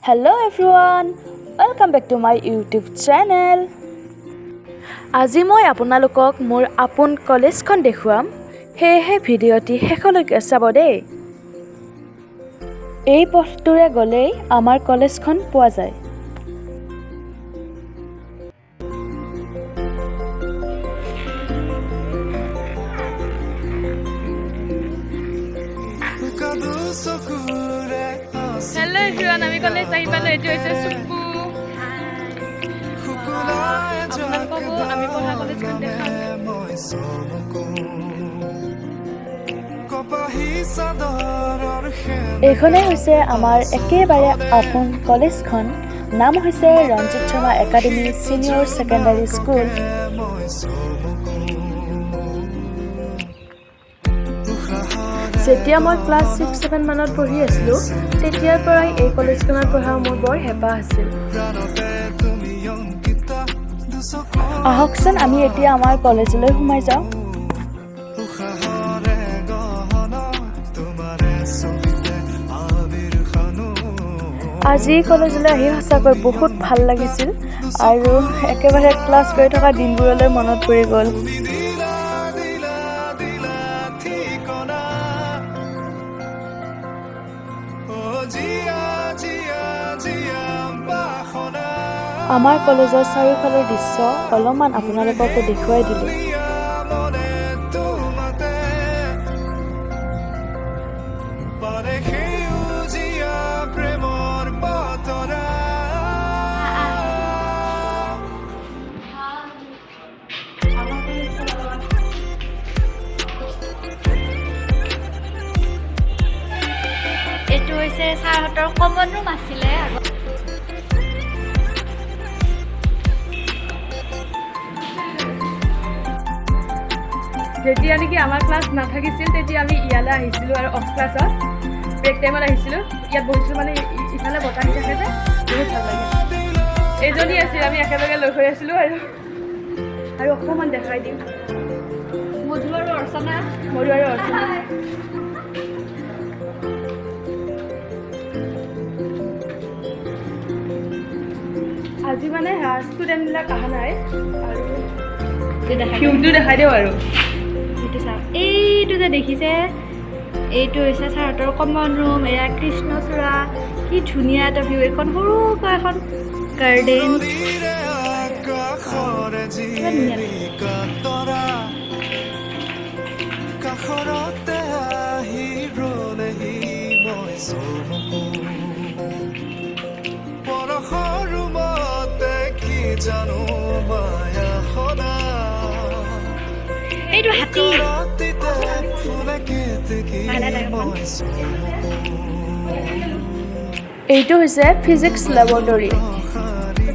Hello everyone, welcome back to my YouTube channel. আজি মই আপোনালোকক মোৰ আপোন কলেজখন দেখুৱাম, সেয়েহে ভিডিঅ'টি শেষলৈকে চাব দেই। এই পথটোৰে গ'লেই আমাৰ কলেজখন পোৱা যায়। হেল্ল' এভৰিৱান, আমি কলেজ আহি পালোঁ। এইটো হৈছে চুকু। আপোনালোককো আমি পঢ়া কলেজখন দেখাম। এইখনেই হৈছে আমাৰ একেবাৰে আপোন কলেজখন। নাম হৈছে Ranjit Sharma academy senior secondary school. যেতিয়া মই ক্লাছ 6-7 মানত পঢ়ি আছিলোঁ, তেতিয়াৰ পৰাই এই কলেজখনত পঢ়া মোৰ বৰ হেঁপাহ আছিল। আহকচোন, আমি এতিয়া আমাৰ কলেজলৈ সোমাই যাওঁ। আজি কলেজলৈ আহি সঁচাকৈ বহুত ভাল লাগিছিল আৰু একেবাৰে ক্লাছ কৰি থকা দিনবোৰলৈ মনত পৰি গ'ল। আমাৰ কলেজৰ চাৰিওফালৰ দৃশ্য অলপমান আপোনালোককো দেখুৱাই দিলোঁ। এইটো হৈছে ছাৰহঁতৰ কমন ৰুম আছিলে আগত। যেতিয়া নেকি আমাৰ ক্লাছ নাথাকিছিল, তেতিয়া আমি ইয়ালৈ আহিছিলোঁ আৰু অফ ক্লাছত ব্ৰেক টাইমত আহিছিলোঁ, ইয়াত বহিছিলোঁ। মানে ইফালে বতাহ দি থাকে যে বহুত ভাল লাগে। এইজনী আছিল, আমি একেলগে লগ হৈ আছিলোঁ আৰু অকণমান দেখাই দিম। মধু আৰু অৰ্চনা। মধু আৰু অৰ্চনা। আজি মানে ষ্টুডেণ্টবিলাক অহা নাই আৰু ভিউটো দেখাই দিওঁ আৰু। এইটো চাওক, এইটো যে দেখিছে, এইটো হৈছে ছাৰহঁতৰ কমন ৰুম। এয়া কৃষ্ণচূড়া। কি ধুনীয়া এটা ভিউ! এইখন সৰুকৈ এখন গাৰ্ডেন, কিমান ধুনীয়া লাগে। কাষৰতে আহি ৰলেহি, মই চমকো পৰশৰ ৰুমতে কি জানো মায়া সদা। এইটো হাতী। ৰাতিতে ফুলে কেতেকী। লাহে লাহে অকণমান। মই চমকো। এইটো হৈছে ফিজিক্স লেবৰেটৰী।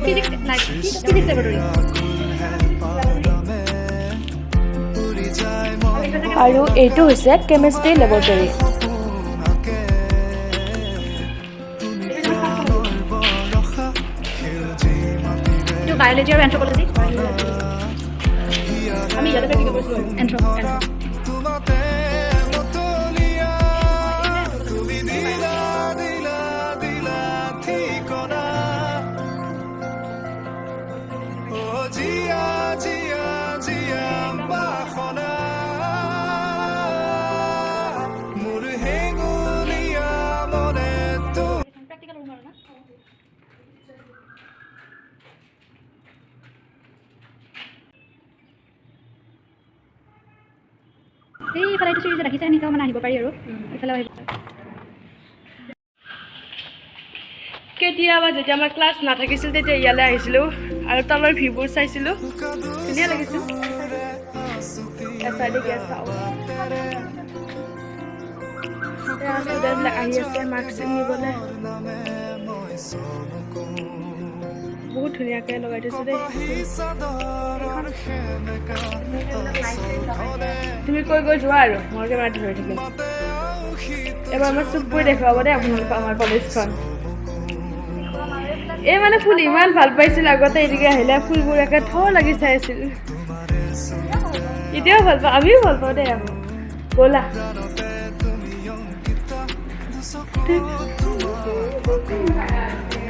ফিজিক্স নাই, ফিজিক্স লেবৰেটৰী। উৰি যায় মন। আৰু এইটো হৈছে কেমেষ্ট্ৰি লেবৰেটৰী। সপোনকে তুমি প্ৰাণৰ বৰষা সেউজী মাটিৰে। এইটো বায়'লজি আৰু এন্থ্ৰপলজি। আমি ইয়াতে প্ৰেক্টিকেল কৰিছিলোঁ। এন্থ্ৰ তোমাতে মতলীয়া, তুমি দিলা দিলা দিলা ঠিকনা, অ জীয়া জীয়া জীয়া বাসনা, মোৰ হেঙুলীয়া মনে তো প্ৰেক্টিকেল ৰুম আৰু না। এইফালে এইটো চিৰি যে ৰাখিছে, সেনেকেও মানে আহিব পাৰি আৰু এইফালেও আহিব পাৰি। কেতিয়াবা যেতিয়া আমাৰ ক্লাছ নাথাকিছিল, তেতিয়া ইয়ালৈ আহিছিলোঁ আৰু তলৰ ভিউবোৰ চাইছিলোঁ, ধুনীয়া লাগিছিল। এচাইডে গেষ্ট হাউচ। ষ্টুডেণ্টবিলাক আহি আছে মাৰ্কশ্বিট নিবলৈ। মই চমকো। বহুত ধুনীয়াকৈ লগাই থৈছে দেই। চাদৰৰ সেমেকা আঁচলখনে। তুমি কৈ কৈ যোৱা আৰু মই কেমেৰাটো ধৰি থাকিম। এবাৰ আমাৰ চুকবোৰ দেখুৱাব দেই আপোনালোকক আমাৰ কলেজখন। এই মানে ফুল ইমান ভাল পাইছিল আগতে, এদিকে আহিলে ফুলবোৰ একে থ লাগি চাই আছিল। এতিয়াও ভাল পাওঁ, আমিও ভাল পাওঁ দেই আকৌ। ব'লা। তুমি অংকিতা দুচকুত তোমাৰ।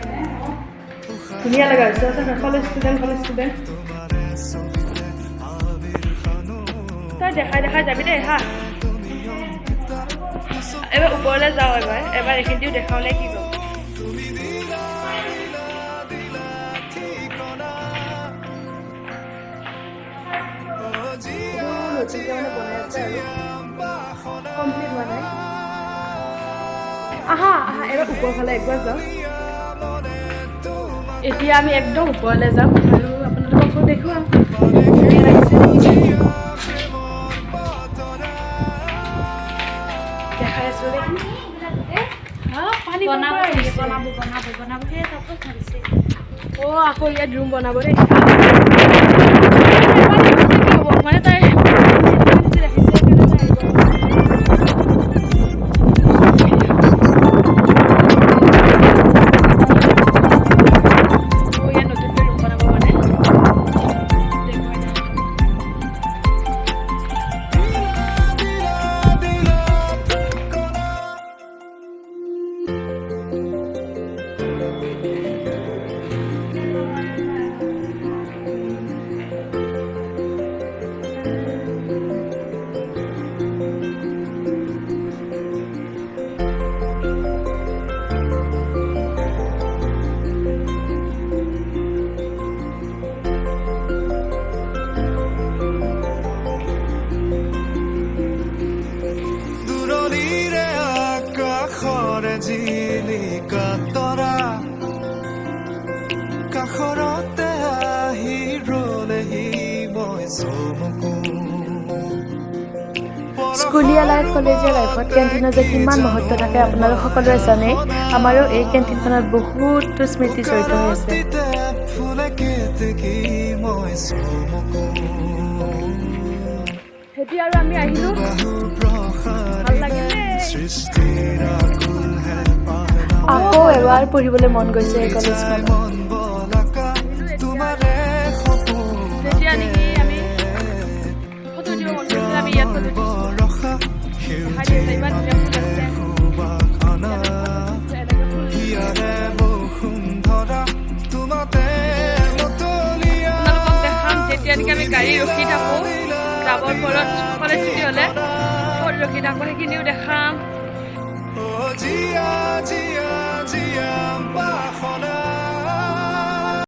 ধুনীয়া লগা হৈছে সঁচাকৈ। College student, college student. তই দেখাই দেখাই যাবি দেই। হা, এবাৰ ওপৰলৈ যাওঁ, এবাৰ এবাৰ এইখিনিও দেখাওঁ নে কি কম। নতুনকৈ মানে বনাই আছে আৰু কমপ্লিট হোৱা নাই। আহা আহা, এবাৰ ওপৰ ফালে একবাৰ যাওঁ। এতিয়া আমি একদম ওপৰলৈ যাম আৰু আপোনালোককো দেখুৱাম। ধুনীয়া লাগিছে, দেখাই আছোঁ দেই। হা, পানী ক'ৰ বনাব পৰা আহিছে? বনাব, বনাব, বনাব। সেই কাপোৰ ধৰিছে। অ', আকৌ ইয়াত ৰুম বনাব দেই। পানী কি হ'ব মানে, তাই ৰাখিছে, সেইকাৰণে তাই আহিব। অ', ইয়াত নতুনকৈ ৰুম বনাব মানে। দেখুৱাই দে। দূৰণিৰে আকাশৰে জিলিকা তৰা কাষৰতে আহি ৰলেহি মই চমকো। স্কুলীয়া লাইফ, কলেজীয়া লাইফত কেণ্টিনৰ যে কিমান মহত্ব থাকে, আপোনালোক সকলোৱে জানেই। আমাৰো এই কেণ্টিনখনত বহুতো স্মৃতি জড়িত হৈ আছে। অতীতে ফুলে কেতেকী মই চমকো। এতিয়া আৰু আমি আহিলোঁ। প্ৰসাৰিলে লাগিল দেই। সৃষ্টিৰ আকুল হেঁপাহ। আকৌ এবাৰ পঢ়িবলৈ মন গৈছে এই কলেজখনত। মন বলাকা তোমাৰে সপোন। যেতিয়া নেকি আমি ফটো উঠিব মন গৈছিল, আমি ইয়াত ফটো উঠিছিলোঁ। বৰষা দেখাই দি আছে, ইমান ধুনীয়া ফুল আছে। সুবাসনা এনেকৈ ফুল। হিয়াৰে বসুন্ধৰা তোমাতে মতলীয়া। আপোনালোকক দেখাম, যেতিয়া নেকি আমি গাড়ী ৰখি থাকোঁ যাবৰ পৰত, কলেজ ছুটি হ'লে ক'ত ৰখি থাকোঁ, সেইখিনিও দেখাম। অ জিয়া জিয়া জিয়া বাসনা।